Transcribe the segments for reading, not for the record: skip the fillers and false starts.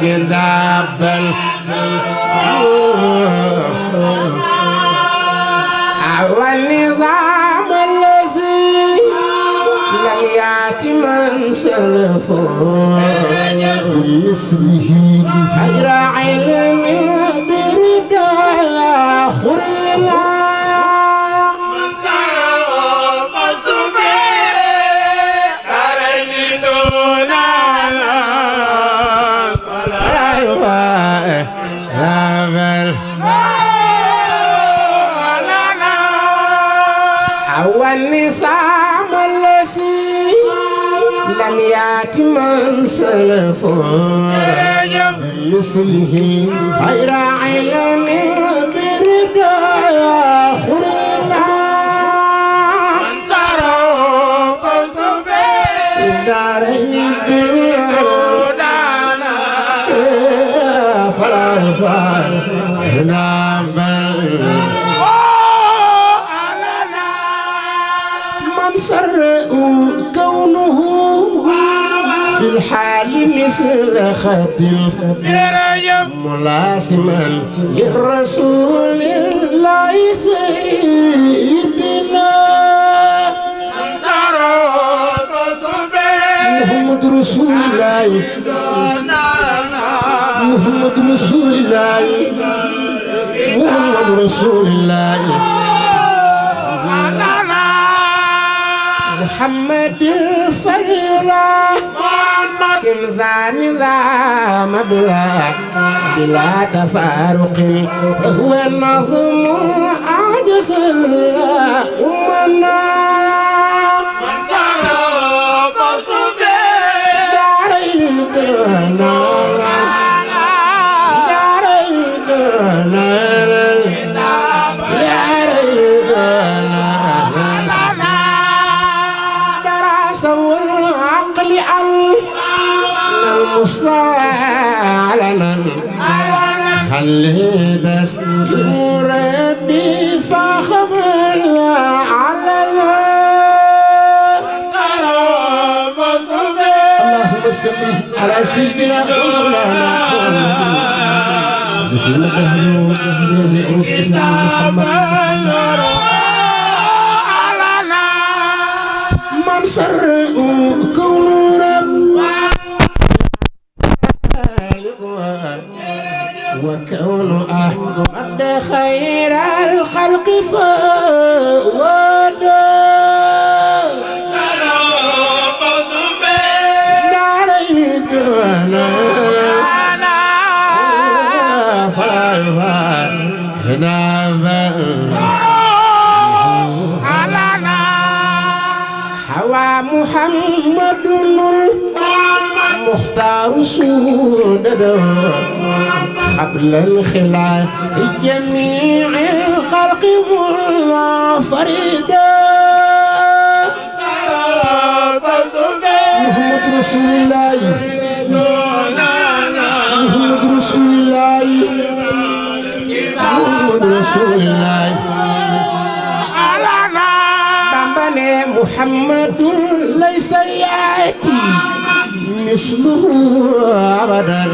جدابا والنظام الذي لم يأت من سلف باسمه خير علم بردا خرنا والنظام الذي لم يأت من سلف بمثله خير علم بردا خرنا من سرق سبيل دارين بردانا فلا فلا سر كونه في الحال مثل خاتم ملاسما للرسول الله سيدنا محمد رسول الله محمد رسول الله محمد رسول الله محمد الفلا سمزان ذا مبلغ بلا تفارق وهو النظم عجز أمنا من صرف صبي دارين المستوى علنا هل دس المربي فخبر علنا اللهم صل على سيدنا مولانا بسم الله الرحمن الرحيم محمد من سر كون رب وكون أحمد خير الخلق فواد دارين دوانا حوى محمد المختار سودة قبل الخلاف في جميع الخلق منفردا محمد رسول الله محمد رسول الله محمد رسول الله بامباني محمد ليس يأتي مثله أبدا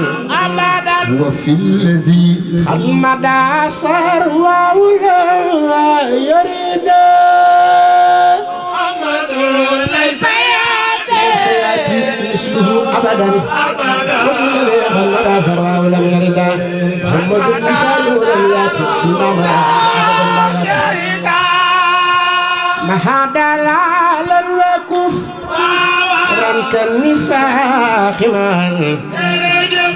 وفي الذي خلد سروى ولا يرد محمد ليس يأتي مثله أبدا والذي خلد سروى ولم يرد محمد مثاله لم يأتي فيما مضى مهدل على الوقوف كالنفاق من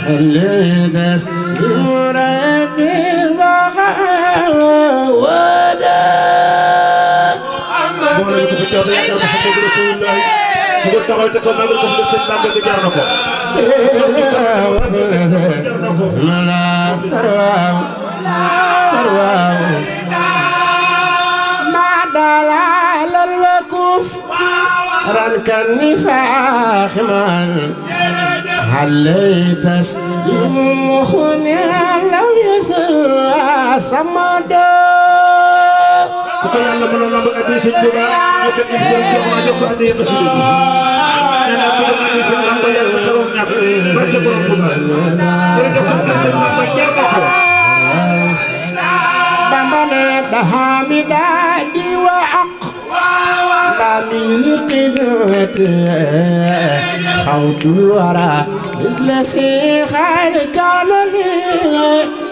اللي دس المربي البغل ودا ما دلال الوقوف ران كالنفاق من علي تسليم مخني لو يسل سمدا حامداتي وأقلامي قدوتي خوت الورى مثل سيخ كان لي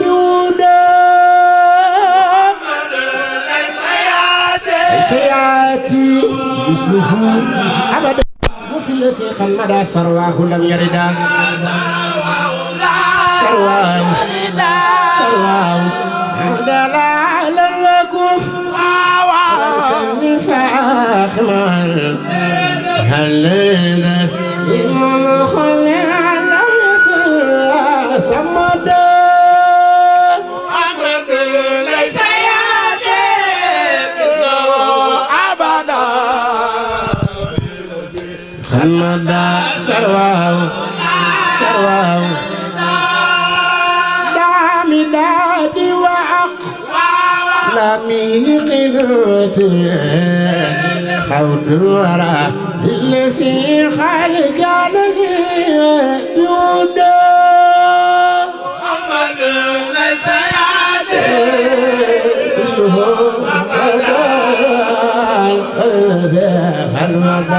دودا سياتي مثله أبدا وفي السيخ المدى سرواه لم يردا سرواه دلال الوقوف والنفاق من هل ناس إمام خليل لم يصل سمد أحمد ليس يأتي مثله أبدا خمد سرواه دامي وأقلامي قنوتي خوت الورى الذي خلق عليه جودا محمد ليس يأتي مثله أبدا خمد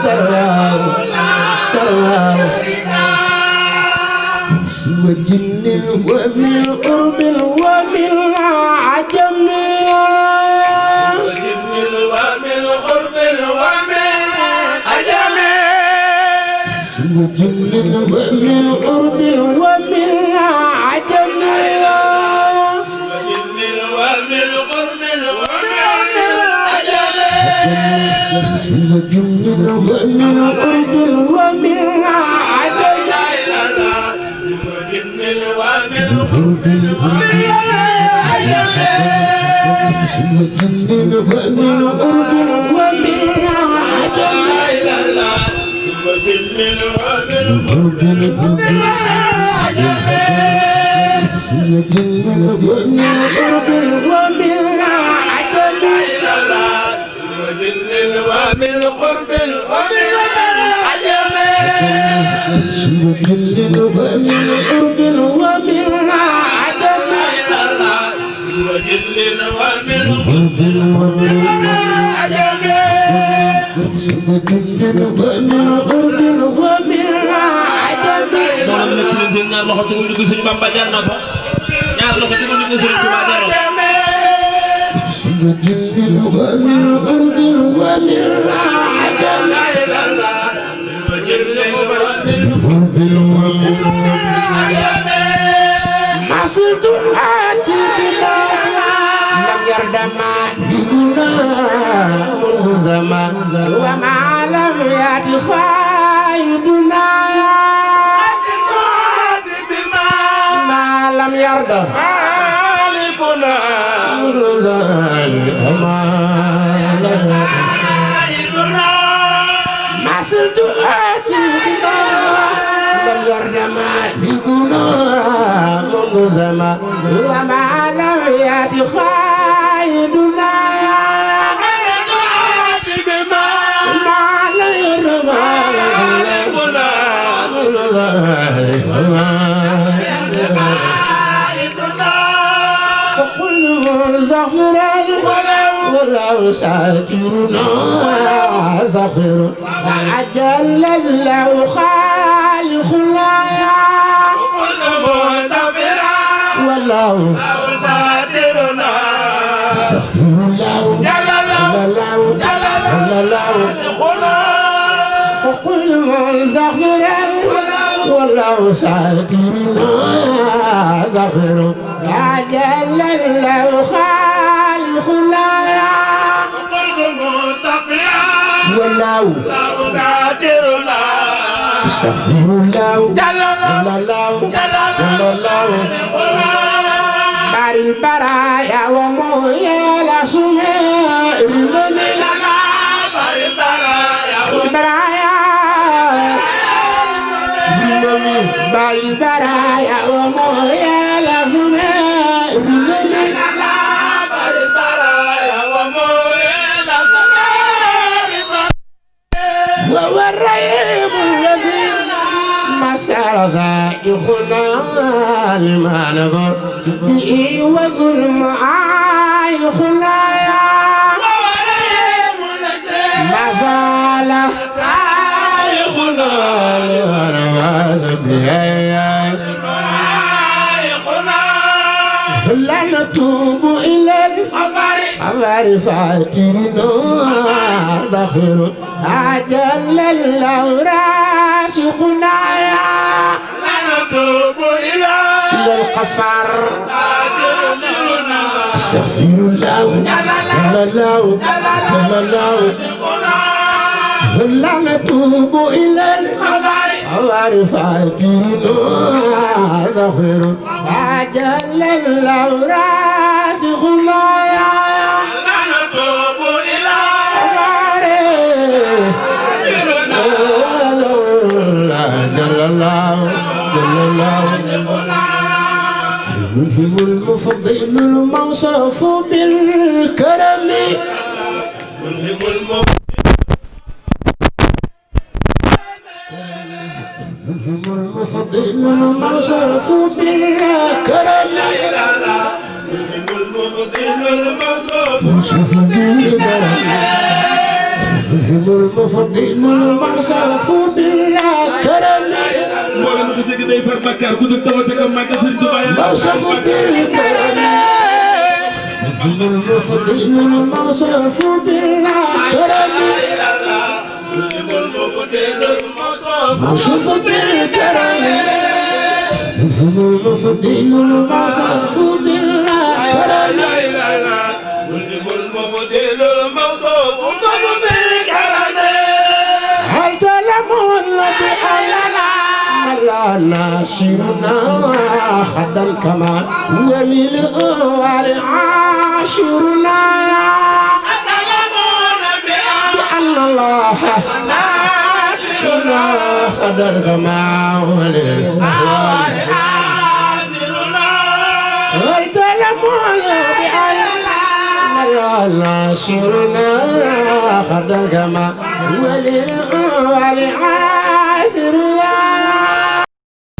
سرواه وجن ومن قرب ومن عجم وجن ومن قرب ومن عجم وجن ومن قرب ومن عجم وجن ومن قرب ومن عجم وجن ومن قرب ومن عجم ومن قرب ومن عجم ومن قرب ومن عدم وجل ومن قرب ومن عدم وجل ومن قرب ومن عدم ñaar loxo ci ñu Sëriñ Bamba jar na ko ñaar loxo ci ñu Sëriñ Tuubaa jar na وجل ومن قرب ومن عدم ما صرت آتي بلا لم يرد ما دينا منذ زمان وما لم يأتي خايبنا ما لم يرد خالقنا منذ زمان وما لم يأتي ما صرت آتي بلا لم يرد ما دينا منذ زمان وما لم يأتي خايدنا بما لا يرد ما فقل زغفرا ولو ساترنا زغفر عجل الله خالق الآيات والله ساترنا استغفر الله جل الله فقل زغفرا والله ساترنا زغفر عجل الله خالق الآيات والله ساترنا استغفر الله جل الله بار البرايا ومويا لا سمير بار البرايا ومويا لا سمير وهو الرحيم خنا لما نظر به وظلم خنايا ما زال خنا لما نظر به لا نتوب إلى الأبار فاتنا ذخر أجل الأوراس خنايا لا نتوب إلى القفر استغفر الله جل الله جل الله لا نتوب إلى الأبار فاتنا ذخر أجل الأوراس خنايا لا نتوب إلى جل الله جل الله الملهم المفضل الموصوف بالكرم الملهم المفضل الموصوف بالكرم الموصوف بالكرم المفضل الموصوف بالكرم موصوف بالكرم المفضل الموصوف بالكرم موصوف بالكرم المفضل الموصوف بالكرم هل تعلمون بأننا لا ناشرنا خدا الكمال وللأول عاشرنا بأن الله ناصرنا خدا الكمال وللأول عاشرنا هل تعلمون بأننا لا ناشرنا خدا الكمال وللأول عاشرنا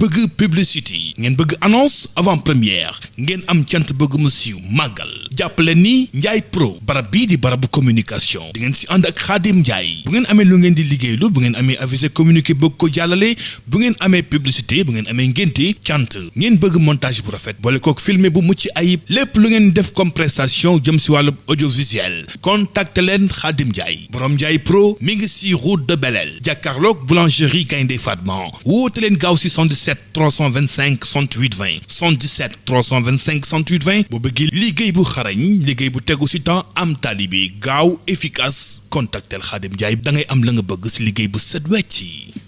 bëgg publicité ngeen bëgg annonce avant première ngeen am cant bëgg mu siiw màggal jàppale ni Ndiaye Pro barab bii di barabu communication di ngeen si ànd ak Khadim Ndiaye bu ngeen amee lu ngeen di liggéeylu bu ngeen amee avisé communiqué bëgg ko jàllale bu ngeen amee publicité bu ngeen amee ngénte cant ngeen bëgg montage bu rafet boole kook filmé bu mucc ayib lépp lu ngeen def comme prestation jëm si wàllu audiovisuel contacte leen Khadim Ndiaye borom Ndiaye Pro mi ngi si route de Belel jàkkaarloog boulangerie Gaynde Fatma woote leen gaaw si 77 325 68 20 77 325 68 20 boo bëggee liggéey bu xarañ liggéey bu tegu ci temps am talibi gaaw efficace contactel Khadim Ndiaye da ngay am la nga bëgg ci liggéey bu set wecc